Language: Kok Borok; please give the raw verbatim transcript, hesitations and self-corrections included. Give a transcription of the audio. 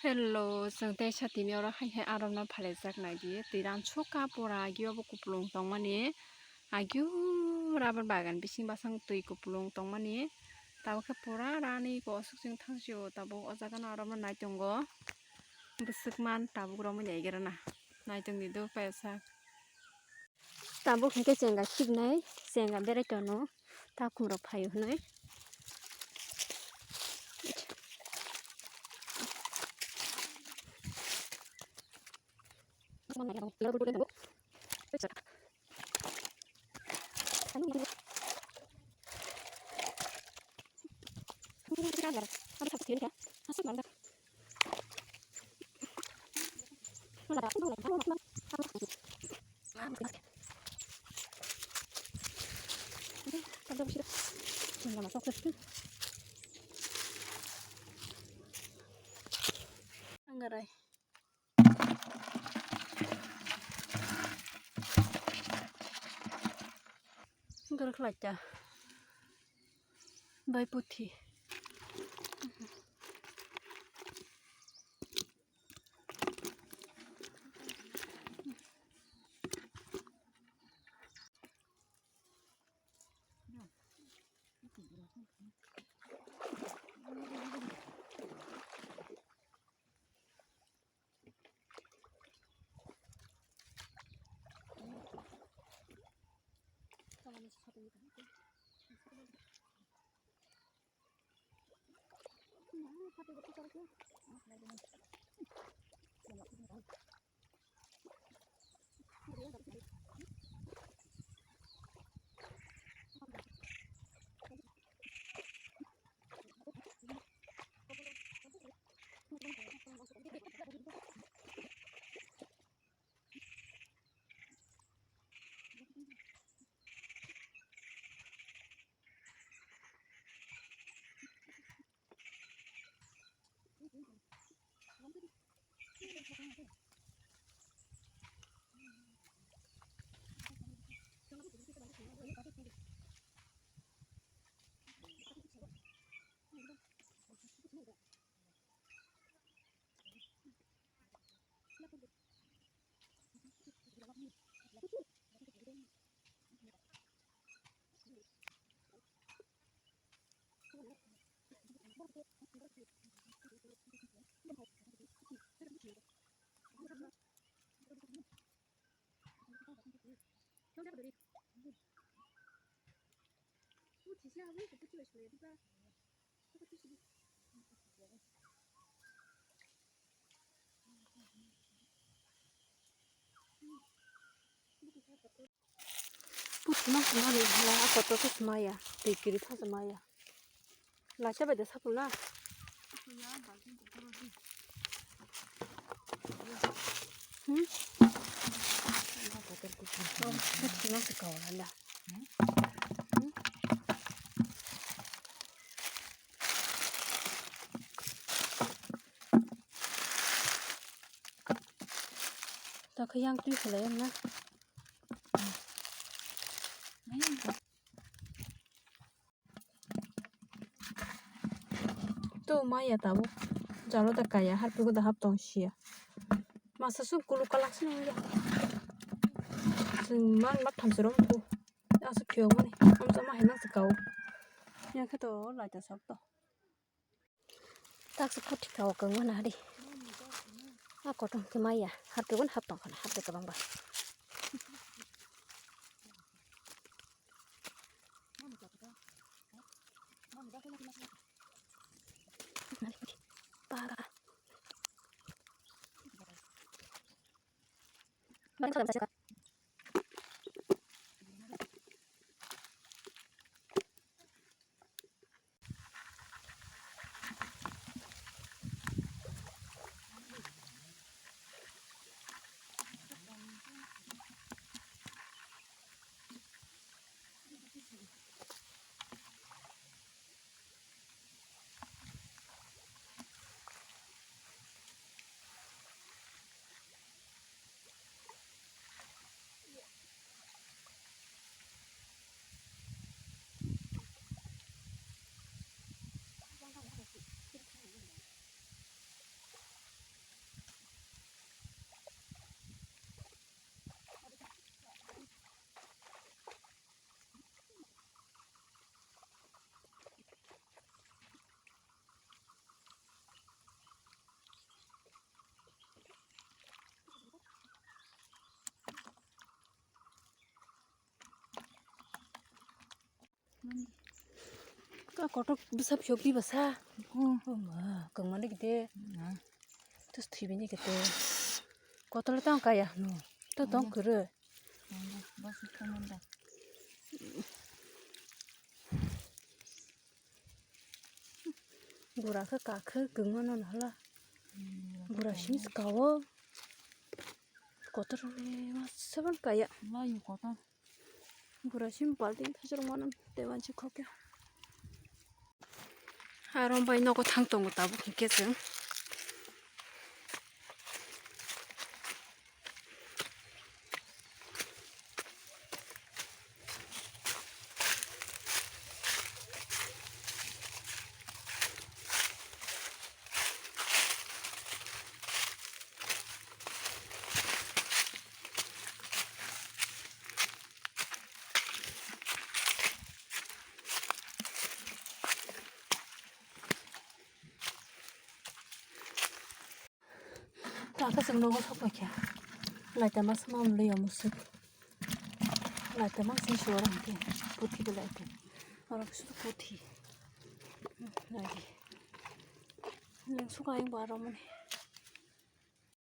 Hello, chwng tei satini oro hai hai aromno phalaijak naidi. Twi ransukha pura agio bo kupulung tongmani. Agio rubber bagan bising basang twi kupulung tongmani. Tabuk khe pura rani kosuk chwng thangsio tabuk o jagano aromno naitongo. Bwswk man tabuk romwi naigerana. Naitongdi do paisa. Tabuk hinkhe chenga siknai, chenga berai tono, takhum rok phaio hinwi. Anggarai. Gor khlaita. Bai puthi. Puthima sima ri hala, a kotor khe sima ya, twi kiri tha sima ya. Laisa bai da sapul na. Hmm? Puthima se kawala. Hmm? Takhe yang twi khlai na. To maya tabuk. Jalo da kaya, harpigo da hap tong siya. Masa sung kulu kalak sini ya. Sung man mat tham serom tu. Asu phiyo mani. Am sama henang sekau. Yang khe to lai ta sak to. Taksa photo kha o kwngma na di. A kotor khe maya. Harpigo hap tong khana. Harpi kwbang ba. Ka kotok bisa phiyok di basa. Hmm. Oh ma, kangmani kete. Na. Terus thibini kete. Kotor tang kaya no. To tong kere. Bas, bas, bas. Gura khe kakhe kwmano nahla. Gura simi kao. Kotor ma seven kaya. Layu kotor. Gura simi balting thajrok mano teban si khokya. Aro bai nogo thang tongo tabuk hinkhe chwng. Tata chwng nogo sok paikha. Laitama sama muli ya musuk. Laitama sing suara hingke. Puthi belai tu. Orang sudah puthi. Lagi. Nang suka yang baru mani.